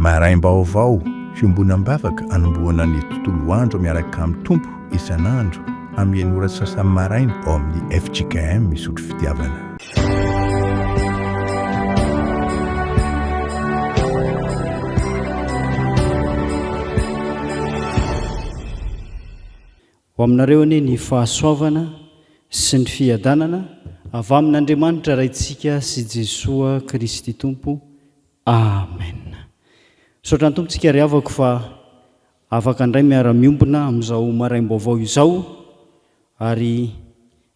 Maraim-baovao, fiombonam-bavaka anombohana ny tontolo andro miaraka amin'ny Tompo isan'andro amin'ny enina ora sy sasany maraina ao amin'ny fjkm Isotry Fitiavana. Ho aminareo anie ny fahasoavana sy ny fiadanana avy amin'Andriamanitra Raintsika sy Jesoa Kristy Tompo. Amen. Misaotra ny Tompo tsika ry havako fa afaka indray miara-miombona amin'izao maraim-baovao izao ary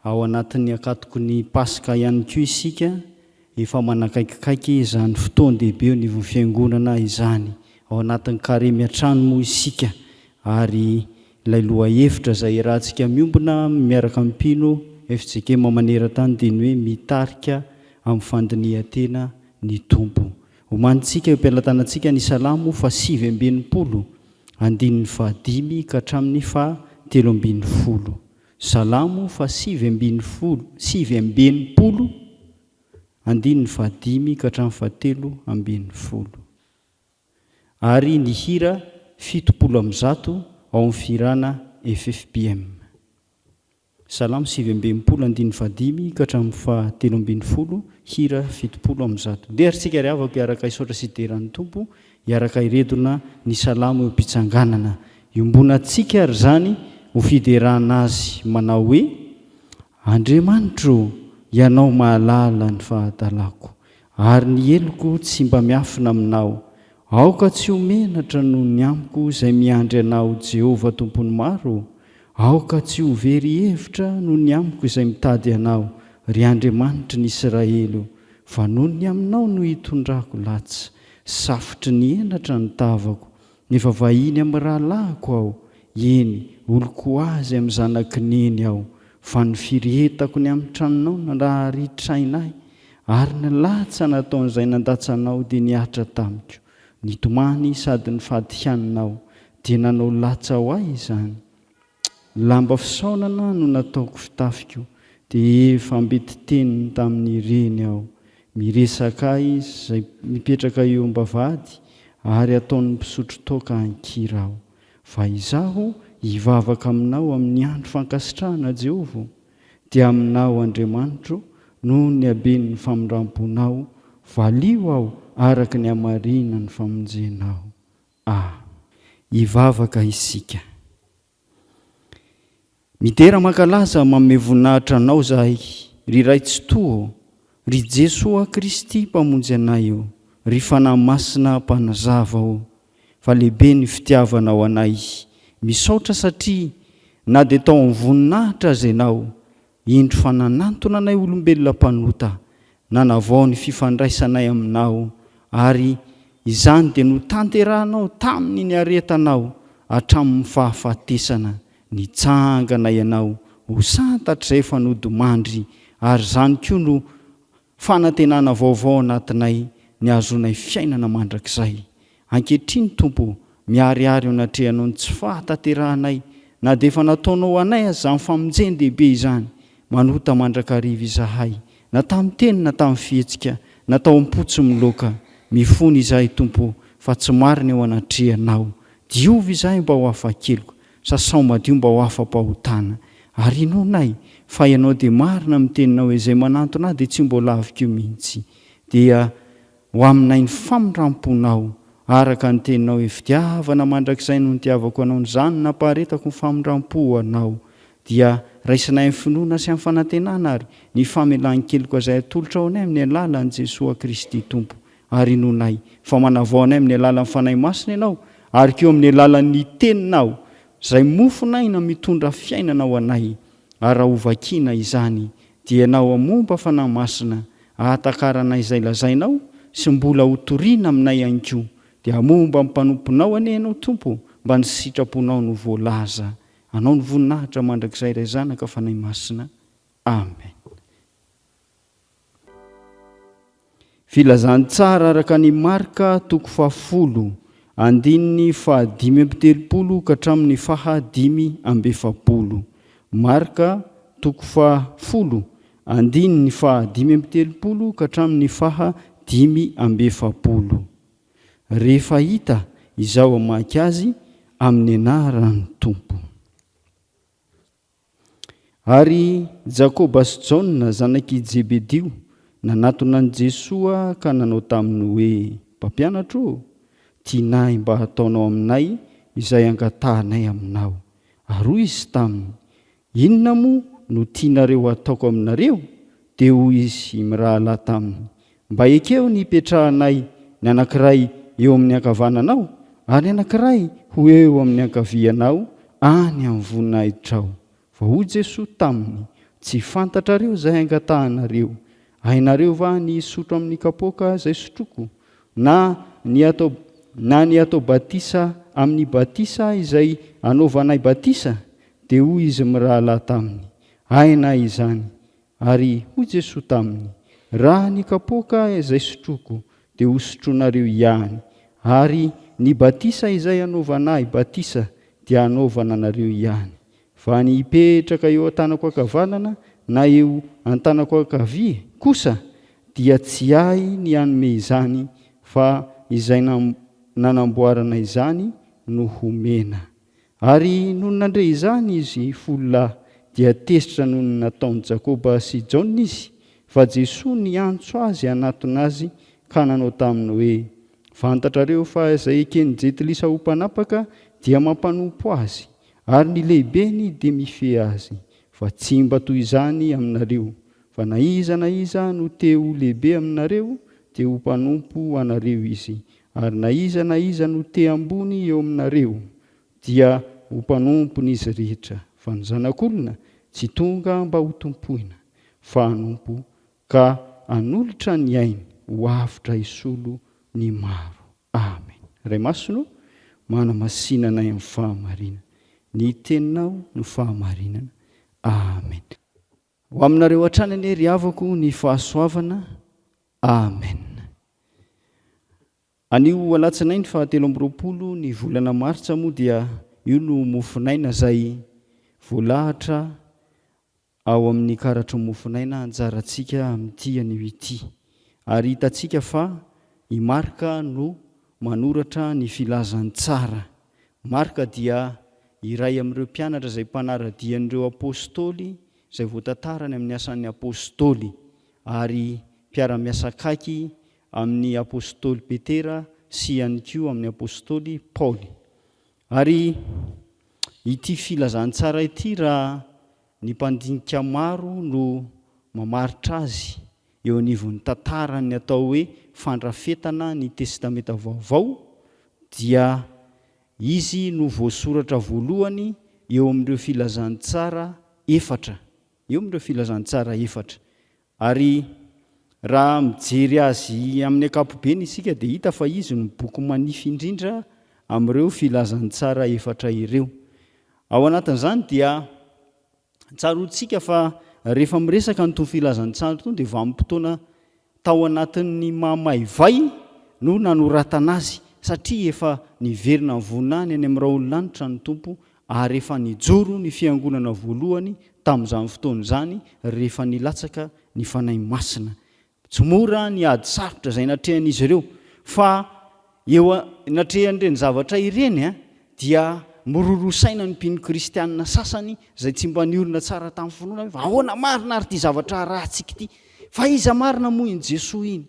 Ao anatin'ny ankatoky ny Paska ihany koa isika, efa manakaikikaiky izany fotoan-dehibe eo anivon'ny Fiangonana izany. Ao anatin'ny Karemy hatrany moa isika, ary ilay lohahevitra izay iarahantsika miombona miaraka amin'ny mpino fjkm maneran-tany dia ny hoe mitarika amin'ny fandinihan-tena ny Tompo. Omanintsika eo am-pelatanantsika ny Salamo faha-69, andininy fahadimy ka hatramin'ny faha-13. Salamo faha-19, 69, andininy fahadimy ka hatramin'ny fahatelo ambin'ny folo. Ary ny hira 170 ao amin'ny fihirana ffbm. Salamo 69 andininy fahadimy ka hatramin'ny fahatelo ambin'ny folo, hira 170. Ndeha ary tsika ry havako hiaraka hisaotra sy hidera ny Tompo Hiaraka hiredona ny salamo eo am-pitsanganana. Iombonantsika àry izany ho fiderana Azy manao hoe, Andriamanitro ô, Ianao mahalala ny fahadalako, ary ny heloko tsy mba miafina aminao. Aoka tsy ho menatra noho ny amiko izay miandry Anao, Jehovah Tompon'ny maro ô. Aoka tsy ho very hevitra noho ny amiko izay mitady Anao, ry Andriamanitry ny Isiraely ô, fa noho ny aminao no itondrako latsa. Safotry ny henatra ny tavako, nefa vahiny amin'ny rahalahiko aho, eny, olon-ko azy amin'ny zanak'i neny aho, fa ny firehetako ny amin'ny tranonao naharitraina ahy, ary ny latsa nataon'izay nandatsa anao dia nihatra tamiko. Nitomany sady nifady hanina aho, dia nanao latsa ho ahy izany. Lamba fisaonana no nataoko fitafiko dia efa ambetiteniny tamin'ireny aho. Miresaka ahy izay mipetraka eo am-bavahady ary ataon'ny mpisotro toaka an-kira aho. Fa izaho hivavaka aminao amin'ny andro fankasitrahana, Jehovah ô, dia aminao Andriamanitro noho ny haben'ny famindram-ponao, valio aho araka ny hamarinan'ny famonjenao. A. Hivavaka isika. Midera mankalaza manome voninahitra Anao zahay ry Ray Tsitoha ô, ry Jesoa Kristy Mpamonjy anay ô, ry Fanahy Masina Mpanazava ô, fa lehibe ny fitiavanao anay. Misaotra satria na dia tao amin'ny voninahitra aza Ianao Indro fa nanantona anay olombelona mpanota, nanavao ny fifandraisanay aminao, ary izany dia notanterahanao tamin'ny niaretanao hatramin'ny fahafatesana. Nitsangana ianao ho santatr'izay efa nodimandry, ary izany koa no Fanantenana vaovao anatinay ny hahazoanay fiainana mandrakizay. Ankehitriny, Tompo ô, miharihary eo anatrehanao ny tsy fahatanterahanay, na dia efa nataonao ho anay aza izany famonjen-dehibe izany. Manota mandrakariva izahay, na tamin'ny teny na tamin'ny fihetsika, na tao am-po tsy miloaka. Mifona izahay, Tompo ô, fa tsy marina eo anatrehanao. Diovy izahay mba ho afa-keloka. Sasao madio mba ho afa-pahotana. Ary inoanay fa Ianao dia marina amin'ny teninao hoe izay manantona ahy dia tsy mbo laviko mihitsy. Dia ho aminay ny famindram-ponao araka ny teninao hoe fitiavana mandrakizay no nitiavako anao n'izany no nampaharetako ny famindram-po ho anao. Dia raisinay amin'ny finoana sy amin'ny fanantenana ary ny famelan-keloka izay atolotrao anay amin'ny alalan'i Jesoa Kristy Tompo. Ary inoanay fa manavao anay amin'ny alalan'ny Fanahy Masina Ianao, ary koa amin'ny alalan'ny Teninao, izay mofon'aina mitondra fiainana ho anay, ary raha hovakiana izany, dia Ianao hamomba Fanahy Masina hahatakaranay izay lazainao sy mbola hotorina aminay ihany koa, dia hamomba ny mpanomponao anie Ianao Tompo, mba ny sitraponao no voalaza. Anao ny voninahitra mandrakizay Ray Zanaka Fanahy Masina. Amen. Filazantsara araka an' i Marka toko fahafolo, andininy fahadimy amby telopolo ka hatramin'ny faha-45. Marka toko fahafolo, andininy fahadimy amby telopolo ka hatramin'ny faha-45. rehefa hita izaho hamaky azy amin'ny anaran'ny Tompo. Ary Jakoba sy Jaona, zanak'i Jebedio, nanatona an'i Jesoa ka nanao taminy hoe, Mpampianatra ô, tianay mba hataonao aminay izay angatahanay aminao. Ary hoy izy taminy, Inona moa no tianareo hataoko aminareo? Dia hoy izy mirahalahy taminy, Mba ekeo ny hipetrahanay ny anankiray eo amin'ny ankavananao ary ny anankiray ho eo amin'ny ankavianao any amin'ny voninahitrao. Fa hoy Jesoa taminy, Tsy fantatrareo izay angatahanareo. Hainareo va ny hisotro amin'ny kapoaka izay sotroiko, na ny hatao na ny hatao batisa amin'ny batisa izay anaovanay batisa? Dia hoy izy mirahalahy taminy, Hainay izany. Ary hoy Jesoa taminy, Raha ny kapoaka izay sotroiko, dia hosotroinareo ihany, ary ny batisa izay anaovana ahy batisa, dia hanaovana anareo ihany. Fa ny hipetraka eo an-tanako ankavanana na eo an-tanako ankavia kosa, dia tsy ahy ny hanome izany, fa izay nanamboarana izany no homena. Ary nony nandre izany izy folo lahy, dia tezitra noho ny nataon'i Jakoba sy Jaona izy, fa Jesoa niantso azy hanatona azy ka nanao taminy hoe, Fantatrareo fa izay eken'ny Jentilisa ho mpanapaka dia mampanompo azy, ary ny lehibeny dia mifehy azy. Fa tsy mba toy izany aminareo, fa na iza na iza no te ho lehibe aminareo, dia ho mpanompo anareo izy, Ary na iza na iza no te ambony eo aminareo, dia ho mpanompony izy rehetra, fa ny Zanak'olona tsy tonga mba hotompoina, fa hanompo ka hanolotra ny ainy ho avotra hisolo ny maro. Amen. Ray Masina ô, manamasina anay amin'ny fahamarinana. Ny Teninao no fahamarinana. Amen. Ho aminareo hatrany anie ry havako ny fahasoavana. Amen. Anio alatsinainy faha 23 ny volana martsa moa dia io no mofonaina izay voalahatra ao amin'ny karatry ny mofonaina anjarantsika amin'ity anio ity. Ary hitantsika fa i Marka no manoratra ny filazantsara. Marka dia iray amin'ireo mpianatra izay mpanara-dia an'ireo apostoly izay voatantara any amin'ny Asan'ny Apostoly ary mpiara-miasa akaiky amin'ny apostoly Petera sy ihany koa amin'ny apostoly Paoly. Ary ity filazantsara ity raha ny mpandinika maro no mamaritra azy eo anivon'ny tantaran'ny atao hoe fandrafetana ny Testamenta Vaovao dia izy no voasoratra voalohany eo amin'ireo filazantsara efatra, eo amin'ireo filazantsara efatra. Ary raha mijery azy amin'ny ankapobeny isika dia hita fa izy no boky manify indrindra amin'ireo filazantsara efatra ireo. Ao anatin'izany dia tsaroantsika fa rehefa miresaka an'itony filazantsara itony dia vanim-potoana tao anatin'ny mamaivay no nanoratana azy satria efa niverina vonany any amin'ny rahon'ny lanitra ny Tompo ary efa nijoro ny fiangonana voalohany tamin'izany fotoana izany rehefa nilatsaka ny Fanahy Masina. Tsy mora ny ady sarotra izay natrehan'izy ireo, fa eo anatrehan'ireny zavatra ireny dia miroroa saina ny mpino kristianina sasany izay tsy mba niorina tsara tamin'ny finoana hoe fa ahoana marina ary ity zavatra arahantsika ity? Fa iza marina moa iny Jesoa iny?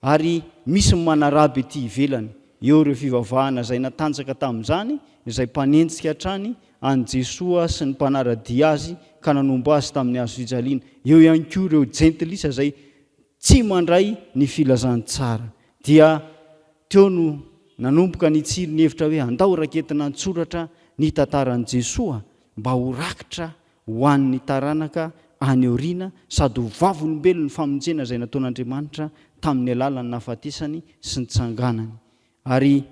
Ary misy ny manaraby ety ivelany, eo ireo fivavahana izay natanjaka tamin'izany, izay mpanenjika hatrany an'i Jesoa sy ny mpanara-dia Azy ka nanombo Azy tamin'ny hazo fijaliana, eo ihany koa ireo jentilisa izay tsy mandray ny filazantsara. Dia teo no nanomboka nitsiry ny hevitra hoe andao raketina an-tsoratra ny tantaran'i Jesoa mba ho rakitra ho an'ny taranaka any aoriana sady ho vavolombelon'ny famonjena izay nataon'Andriamanitra tamin'ny alalan'ny nahafatesany sy nitsanganany. Ary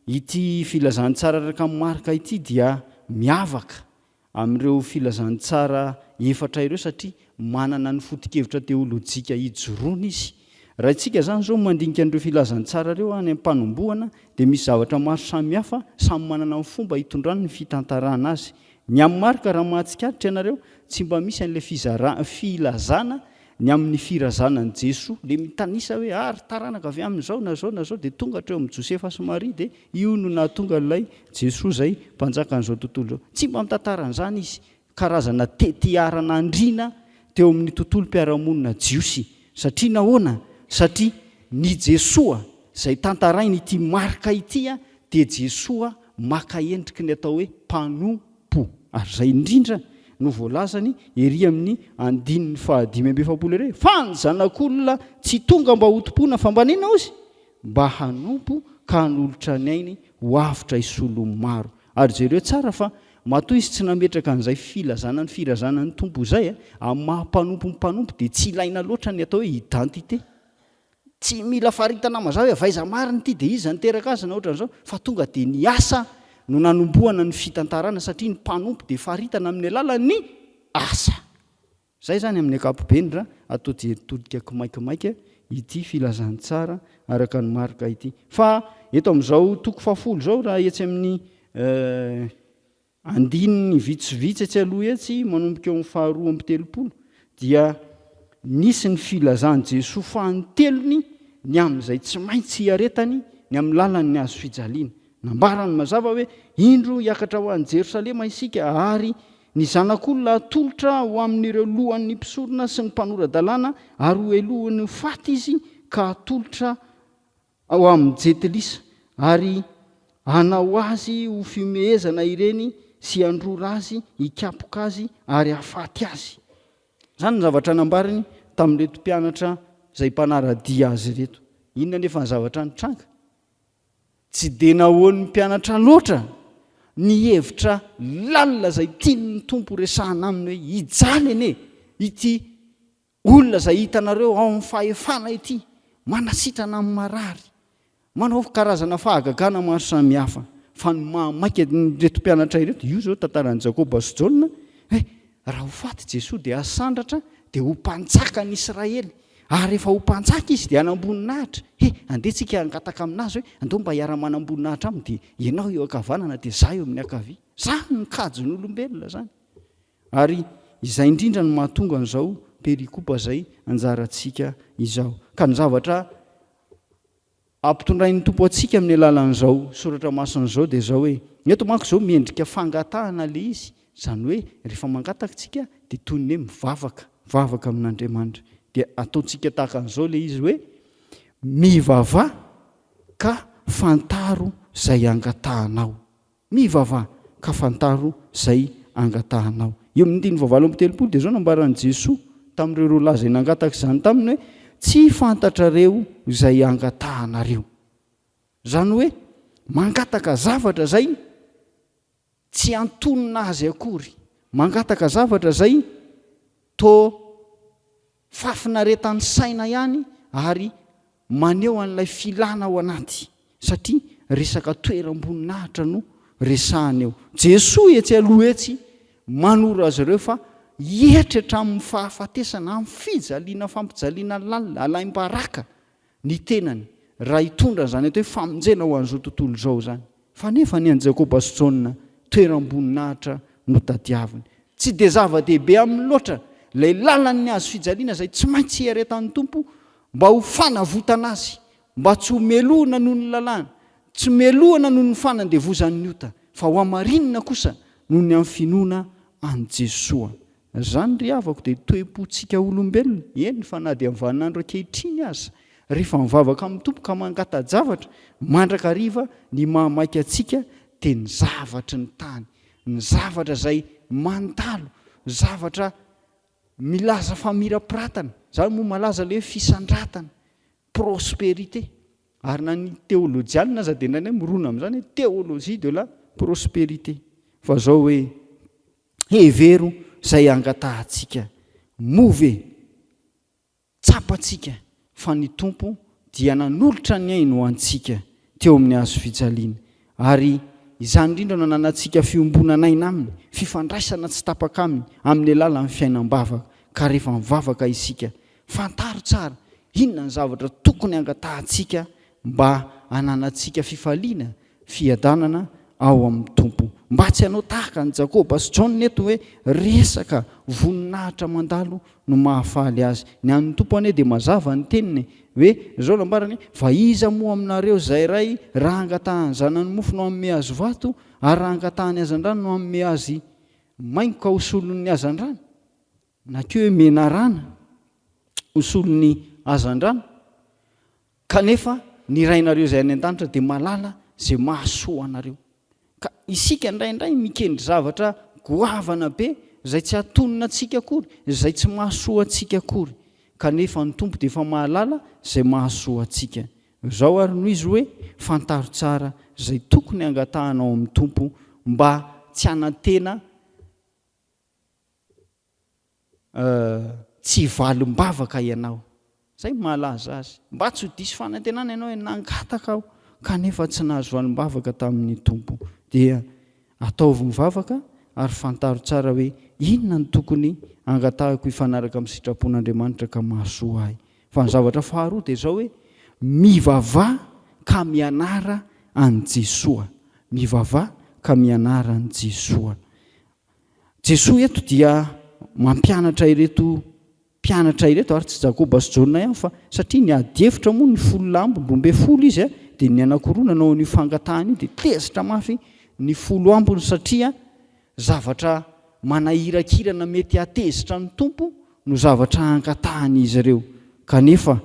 ity filazantsara araka an'i Marka ity dia miavaka amin'ireo filazantsara efatra ireo satria manana ny foto-kevitra teolojika ijoroany izy. Raha isika izany izao mandinika an'ireo filazantsara ireo any am-panombohana dia misy zavatra maro samihafa samy manana ny fomba hitondrany ny fitantarana azy. Ny amin'i Marka, raha mahatsikaritra ianareo, tsy mba misy an'ilay fizara, filazana ny amin'ny firazanan'i Jesoa, le mitanisa hoe ary taranaka avy amin'izao na zao na zao dia tonga hatreo amin'i Josefa sy Maria dia io no nahatonga an'ilay Jesoa izay mpanjakan'izao tontolo izao. Tsy mba mitantara an'izany izy. Karazana tetiarana andriana teo amin'ny tontolom-piarahamonina jiosy. Satria nahoana? Satria ny Jesoa izay tantarain'ity Marka ity dia Jesoa maka endriky ny atao hoe mpanompo. Ary izay indrindra no voalazany ery amin'ny andininy faha-45 ery hoe, Fa ny Zanak'olona tsy tonga mba hotompoina fa mba n'inona hozy? Mba hanompo ka hanolotra ny ainy ho avotra hisolo ny maro. Ary jereo tsara fa matoa izy tsy nametraka an'izay filazana ny firazanan'ny Tompo izay, amin'ny maha mpanompo ny mpanompo dia tsy ilaina loatra ny atao hoe identité. Tsy mila faritana mazava hoe avy aiza marina ity dia iza niteraka azy na ohatran'izao fa tonga dia ny asa no nanombohana ny fitantarana satria ny mpanompo dia faritana amin'ny alalan'ny asa. Izay izany amin'ny ankapobeny raha atao jery todika kimaikimaika ity filazantsara araka an'i Marka ity. Fa eto amin'izao toko fahafolo izao raha etsy amin'ny Andininy vitsivitsy etsy aloha etsy, manomboka eo amin'ny faharoa amby 30, dia nisy ny filazan'i Jesoa fanintelony ny amin'izay tsy maintsy hiaretany ny amin'ny lalan'ny hazo fijaliana. Nambarany mazava hoe, Indro hiakatra ho any Jerosalema isika, ary ny Zanak'olona hatolotra ho amin'ireo lohan'ny mpisorona sy ny mpanora-dalàna, ary hohelohiny ho faty izy ka hatolotra ao amin'ny Jentilisa, ary hanao azy ho fihomehezana ireny sy handrora azy, hikapoka azy ary hahafaty azy. Izany no zavatra nambarany tamin'ireto mpianatra izay mpanara-dia azy ireto. Inona anefa ny zavatra nitranga? Tsy dia nahoan'ny mpianatra loatra ny hevitra lalina izay tian'ny Tompo horesahana aminy hoe hijaly anie ity Olona izay hitanareo ao amin'ny fahefana ity, manasitrana amin'ny marary, manao karazana fahagagana maro samihafa, fa ny mahamaika an'ireto mpianatra ireto, io izao tantaran'i Jakoba sy Jaona, hoe raha ho faty Jesoa dia hasandratra dia ho mpanjakan'i Israely, ary rehefa ho mpanjaka izy dia hanam-boninahitra, he, andeha tsika hangataka aminazy hoe andao mba hiara-manam-boninahitra aminy, dia ianao eo ankavanana dia izaho eo amin'ny ankavia. Izany ny kajin'olombelona izany. Ary izay indrindra no mahatonga an'izao perikopa izay anjarantsika izao. Ka ny zavatra ampitondrain'ny Tompo antsika amin'ny alalan'izao soratra masina izao dia izao hoe, eto manko izao miendrika fangatahana ilay izy, izany hoe rehefa mangataka isika dia toy ny hoe mivavaka, mivavaka amin'Andriamanitra. Dia ataontsika tahaka an'izao ilay izy hoe, mivavaha ka fantaro izay angatahanao. Mivavaha ka fantaro izay angatahanao. Eo amin'ny andininy fahavalo amby 30 dia izao nambaran'i Jesoa tamin'ireo roa lahy izay nangataka izany taminy hoe, Tsy fantatrareo izay angatahanareo. Izany hoe mangataka zavatra izay tsy antonona azy akory, mangataka zavatra izay toa Fahafinaretan'ny saina ihany ary maneho an'ilay filana ao anaty satria resaka toeram-boninahitra no resahana eo. Jesoa etsy aloha etsy manoro azy ireo fa hietry hatramin'ny fahafatesana, amin'ny fijaliana fampijaliana lalina, alaim-baraka ny tenany raha hitondra an'izany atao hoe famonjena ho an'izao tontolo izao izany. Fa nefa ny an'i Jakoba sy Jaona toeram-boninahitra no tadiaviny. Tsy dia zava-dehibe aminy loatra ilay lalan'ny hazo fijaliana izay tsy maintsy hiaretan'ny Tompo mba ho fanavotana azy, mba tsy ho melohina noho ny lalàna, tsy melohina noho ny fanandevozan'ny ota, fa ho hamarinina kosa noho ny amin'ny finoana an'i Jesoa. Izany ry havako dia toe-pontsika olombelona, eny fa na dia amin'ny vaninandro ankehitriny aza, rehefa mivavaka amin'ny Tompo ka mangata-javatra mandrakariva ny mahamaika antsika dia ny zavatry ny tany, ny zavatra izay mandalo, zavatra milaza famirapiratana, izany moa malaza ilay hoe fisandratana, prospérité, ary na ny teolojianina aza dia indraindray mirona amin'izany hoe théologie de la prospérité, fa izao hoe Hevero izay angatahantsika. Moa ve tsapantsika fa ny Tompo dia nanolotra ny ainy ho antsika teo amin'ny hazo fijaliana, ary izany indrindra no ananantsika fiombonan'aina Aminy, fifandraisana tsy tapaka Aminy, amin'ny alalan'ny fiainam-bavaka. Ka rehefa mivavaka isika, fantaro tsara inona ny zavatra tokony hangatahantsika mba hananantsika fifaliana, fiadanana ao amin'ny Tompo. Mba tsy hanao tahaka an'i Jakoba sy Jaona eto hoe resaka voninahitra mandalo no mahafaly azy. Ny an'ny Tompo anie dia mazava ny teniny hoe izao no ambarany, Fa iza moa aminareo izay ray raha angatahany zanany mofo no hanome azy vato, ary raha angatahany hazandrano no hanome azy maingoka ho solon'ny hazandrano? Na koa hoe menarana ho solon'ny hazandrano? Kanefa ny Rainareo izay any an-danitra dia mahalala izay mahasoa anareo. Ka isika indraindray mikendry zavatra goavana be izay tsy hatonina antsika akory, izay tsy mahasoa antsika akory. Kanefa ny Tompo dia efa mahalala izay mahasoa antsika. Izao ary no izy hoe, fantaro tsara izay tokony hangatahanao amin'ny Tompo mba tsy hanantena Tsy hivalim-bavaka ianao. Izay no mahalaza azy. Mba tsy ho diso fanantenana ianao hoe nangataka aho kanefa tsy nahazo valim-bavaka tamin'ny Tompo. Dia ataovy mivavaka ary fantaro tsara hoe inona no tokony hangatahako hifanaraka amin'ny sitrapon'Andriamanitra ka mahasoa ahy. Fa ny zavatra faharoa dia izao hoe mivavaha ka mianara an'i Jesoa. Mivavaha ka mianara an'i Jesoa. Jesoa eto dia mampianatra ireto mpianatra ireto, ary tsy Jakoba sy Jaona ihany fa satria niady hevitra moa ny folo lahy ambiny, 12 izy, dia ny anankiroa nanao an'io fangatahana io dia tezitra mafy ny folo ambiny satria zavatra manahirakirana mety hahatezitra ny Tompo no zavatra angatahan'izy ireo. Kanefa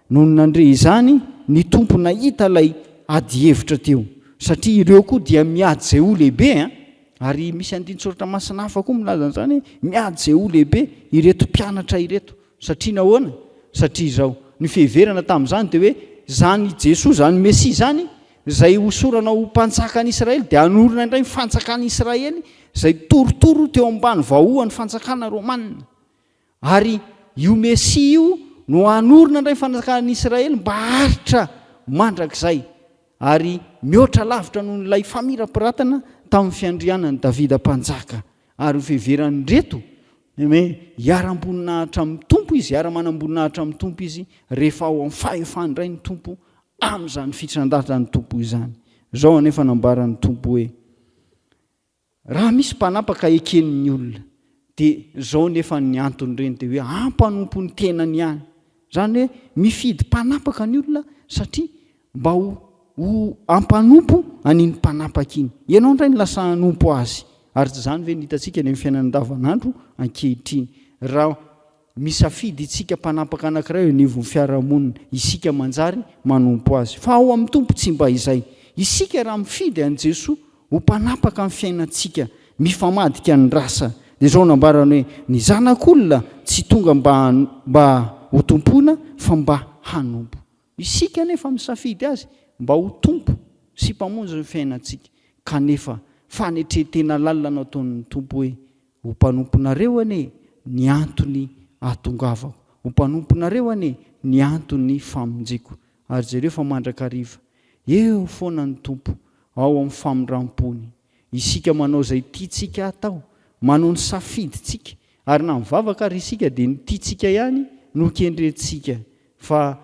nony nandre izany ny Tompo nahita ilay adihevitra teo, satria ireo koa dia miady izay ho lehibe an! Ary misy andinin-tsoratra masina hafa koa milaza an'izany hoe miady izay ho lehibe ireto mpianatra ireto. Satria nahoana? Satria izao, ny fiheverana tamin'izany dia hoe izany Jesoa, izany Mesia izany, izay hosorana ho mpanjakan'i Israely dia hanorina indray ny fanjakan'i Israely izay torotoro teo ambany vahoan'ny fanjakana romana. Ary io Mesia io no hanorina indray ny fanjakan'i Israely mba haharitra mandrakizay ary mihoatra lavitra noho ilay famirapiratana tamin'ny fiandrianan'i Davida mpanjaka. Ary ho fiheveran'ireto hoe hiaram-boninahitra amin'ny Tompo izy, hiara-manam-boninahitra amin'ny Tompo izy rehefa ao amin'ny fahefany indray ny Tompo amin'izany fitrandrahan'ny Tompo izany. Izao anefa nambaran'ny Tompo hoe, Raha misy mpanapaka eken'ny olona, dia izao nefa ny anton'ireny dia hoe hampanompo ny tenany ihany. Izany hoe mifidy mpanapaka ny olona satria mba ho ho hampanompo an'iny mpanapaka iny. Ianao indray no lasa hanompo azy. Ary tsy izany ve no hitantsika any amin'ny fiainana andavanandro ankehitriny? Raha Misafidy isika mpanapaka anankiray eo anivon'ny fiarahamonina, isika manjary manompo azy. Fa ao amin'ny Tompo tsy mba izay. Isika raha mifidy an'i Jesoa ho mpanapaka ny fiainantsika, mifamadika ny rasa. Dia izao nambarany hoe, ny Zanak'olona tsy tonga mba mba hotompoina fa mba hanompo. Isika anefa misafidy Azy mba ho Tompo sy Mpamonjy ny fiainantsika. Kanefa fanetren-tena lalina no ataon'ny Tompo hoe, Ho mpanomponareo anie ny antony ahatongavako, ho mpanomponareo anie ny antony famonjeko. Ary jereo fa mandrakariva, eo foana ny Tompo, ao amin'ny famindram-pony. Isika manao izay tiantsika hatao, manao ny safidintsika, ary na mivavaka ary isika dia ny tiantsika ihany no kendrentsika, fa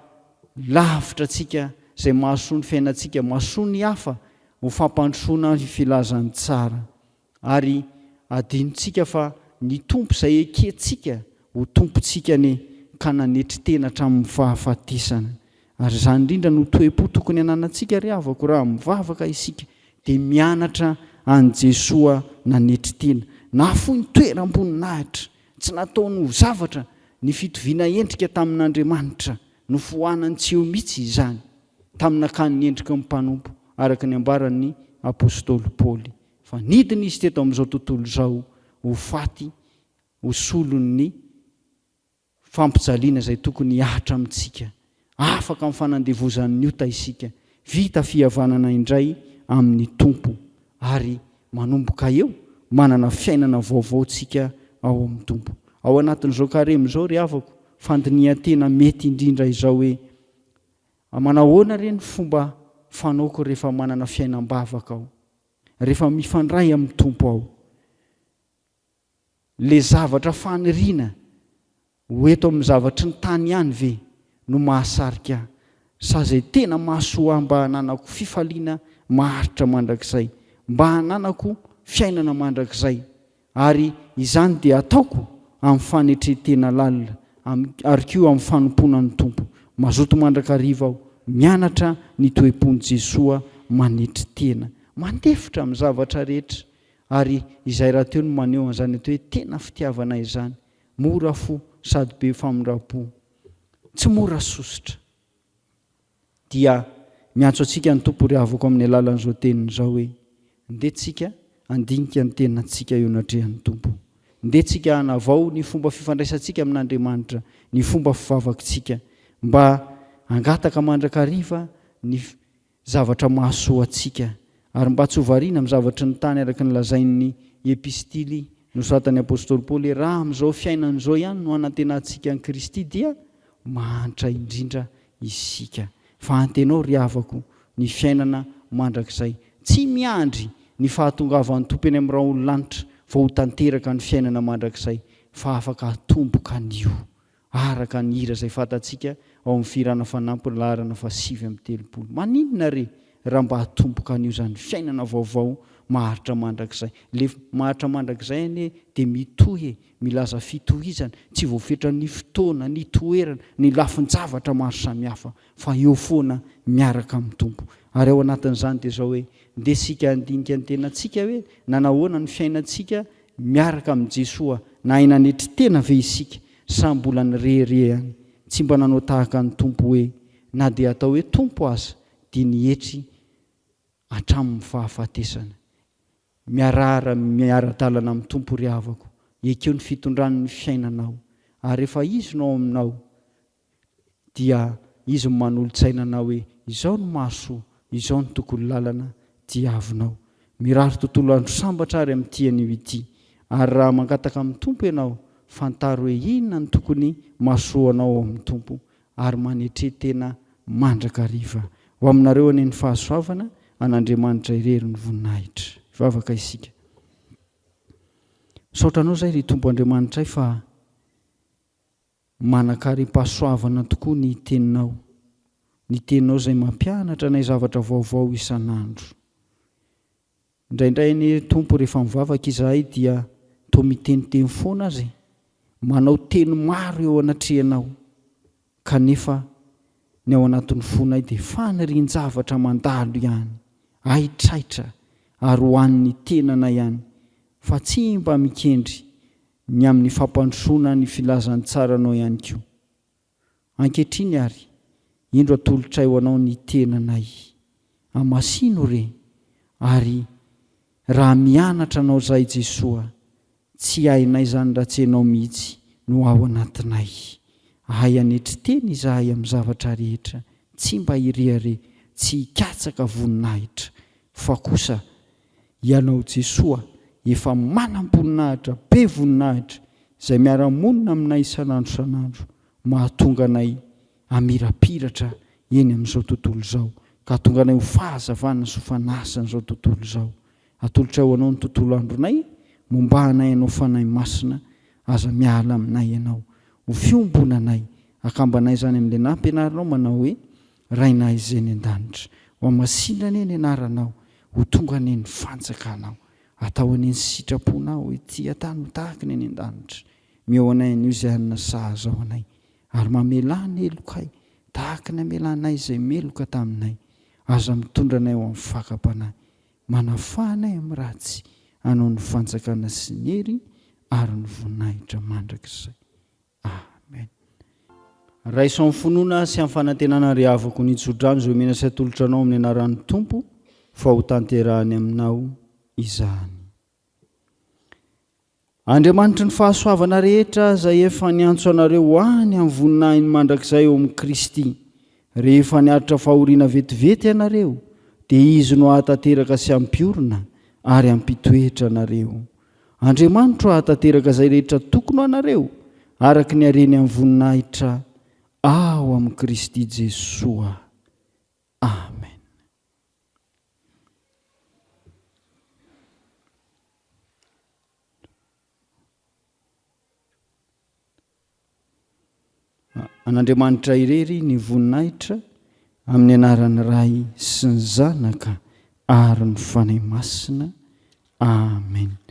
lavitra antsika izay mahasoa ny fiainantsika, mahasoa ny hafa ho fampandrosoana ny filazantsara. Ary adinontsika fa ny Tompo izay ekentsika ho Tompontsika anie ka nanetry tena hatramin'ny fahafatesana. Ary izany indrindra no toe-po tokony hananantsika ry havako raha mivavaka isika dia mianatra an'i Jesoa nanetry tena. Nahafoy ny toeram-boninahitra, tsy nataony ho zavatra ny fitoviana endrika tamin'Andriamanitra, nofoanany tsy eo mihitsy izany tamin'ny nakany ny endriky ny mpanompo araka ny ambaran'ny Apostoly Paoly. Fa nidina Izy teto amin'izao tontolo izao ho faty ho solon'ny fampijaliana izay tokony hihatra amintsika. Afaka amin'ny fanandevozan'ny ota isika. Vita fihavanana indray amin'ny Tompo. Ary manomboka eo, manana fiainana vaovao tsika ao amin'ny Tompo. Ao anatin'izao karemy izao ry havako, fandinihan-tena mety indrindra izao hoe, Manahoana re ny fomba fanaoko rehefa manana fiainam-bavaka aho? Rehefa mifandray amin'ny Tompo aho, le zavatra faniriana ho eto amin'ny zavatry ny tany ihany ve no mahasarika ahy sa izay tena mahasoa ahy mba hananako fifaliana maharitra mandrakizay, mba hananako. fiainana mandrakizay, ary izany dia ataoko amin'ny fanetren-tena lalina, ary koa amin'ny fanompoana ny Tompo. Mazoto mandrakariva aho mianatra ny toe-pon'i Jesoa manetry tena, mandefitra amin'ny zavatra rehetra, ary izay rahateo no maneho an'izany atao hoe tena fitiavana izany, mora fo sady be famindram-po, tsy mora sosotra. Dia miantso antsika ny Tompo ry havako amin'ny alalan'izao teniny izao hoe, Ndeha tsika handinika ny tenantsika eo anatrehan'ny Tompo. Ndeha tsika hanavao ny fomba fifandraisantsika amin'Andriamanitra, ny fomba fivavakitsika, mba hangataka mandrakariva ny zavatra mahasoa antsika, ary mba tsy ho variana amin'ny zavatry ny tany araka ny lazain'ny epistily nosoratan'ny apostoly Paoly hoe raha amin'izao fiainana izao ihany no hanantenantsika an'i Kristy dia mahantra indrindra isika. Fa antenao ry havako ny fiainana mandrakizay. Tsy miandry ny fahatongavan'ny Tompo eny amin'ny rahon'ny lanitra vao ho tanteraka ny fiainana mandrakizay fa afaka atomboka anio. Araka ny hira izay fantatsika ao amin'ny fihirana fanampiny laharana faha 39. Maninona re raha mba hatomboka anio izany fiainana vaovao maharitra mandrakizay? Ilay maharitra mandrakizay anie dia mitohy e, milaza fitohizana, tsy voafetran'ny fotoana, ny toerana, ny lafin-javatra maro samihafa fa eo foana miaraka amin'ny Tompo. Ary ao anatin'izany dia izao hoe, ndeha isika handinika ny tenantsika hoe nanahoana ny fiainantsika Miaraka amin'i Jesoa nahay nanetry tena ve isika sa mbola nirehareha ihany, tsy mba nanao tahaka ny Tompo hoe na dia atao hoe Tompo aza dia nietry hatramin'ny fahafatesana. Miarahara miara-dalana amin'ny Tompo ry havako, ekeo ny fitondrany ny fiainanao ary rehefa Izy no ao aminao dia Izy no manolo-tsaina anao hoe izao no mahasoa, izao no tokony lalana diavinao. Mirary tontolo andro sambatra ary amin'ity anio ity. Ary raha mangataka amin'ny Tompo ianao, fantaro hoe inona no tokony mahasoa anao ao amin'ny Tompo, ary manetre tena mandrakariva. Ho aminareo anie ny fahasoavana, an'Andriamanitra irery ny voninahitra. Hivavaka isika. Misaotra Anao izay ry Tompo Andriamanitray fa Manankarem-pahasoavana tokoa ny Teninao, ny Teninao izay mampianatra anay zavatra vaovao isan'andro. Indraindray anie Tompo rehefa mivavaka izahay dia toa miteniteny foana aza e, manao teny maro eo anatrehanao, kanefa ny ao anatin'ny fonay dia fanirian-javatra mandalo ihany, haitraitra ary ho an'ny tenanay ihany, fa tsy mba mikendry ny amin'ny fampandrosoana ny filazantsaranao ihany koa. Ankehitriny àry, indro atolotray ho anao ny tenanay. Amasino re, ary raha mianatra anao izahay Jesoa, tsy hainay izany raha tsy Ianao mihitsy no ao anatinay. Ahay hanetry tena izahay amin'ny zavatra rehetra, tsy mba hirehareha, tsy hikatsaka voninahitra, fa kosa Ianao Jesoa efa manam-boninahitra, be voninahitra, izay miara-monina aminay isan'andro isan'andro, mahatonga anay hamirapiratra eny amin'izao tontolo izao, ka hahatonga anay ho fahazavana sy ho fanasan'izao tontolo izao. Atolotray ho Anao ny tontolo andronay, momba anay Ianao Fanahy Masina, aza miala aminay Ianao. Ho fiombonanay, akambanay izany amin'ilay nampianarinao manao hoe, Rainay izay any an-danitra, ho hamasina anie ny anaranao, ho tonga anie ny fanjakanao, atao anie ny sitraponao ety an-tany ho tahaka ny any an-danitra. Meo anay anio izay hanina sahaza ho anay, ary mamelà ny helokay tahaka ny amelanay izay meloka taminay. Aza mitondra anay ho amin'ny fakam-panahy, manafaha anay amin'ny ratsy, anao ny fanjakana sy ny hery ary ny voninahitra mandrakizay. Amen. Raiso amin'ny finoana sy amin'ny fanantenana ry havako ny tsodrano izay omena sy atolotra anao amin'ny anaran'ny Tompo fa ho tanterahany aminao izany. Andriamanitry ny fahasoavana rehetra izay efa niantso anareo ho any amin'ny voninahiny mandrakizay ao amin'i Kristy. Rehefa niaritra fahoriana vetivety ianareo, dia Izy no hahatanteraka sy hampiorina ary hampitoetra anareo. Andriamanitro hahatanteraka izay rehetra tokony ho anareo, araka ny hareny amin'ny voninahitra ao amin'i Kristy Jesoa. Amen. An'Andriamanitra irery ny voninahitra amin'ny anaran'ny Ray sy ny Zanaka ary ny Fanahy Masina. Amen.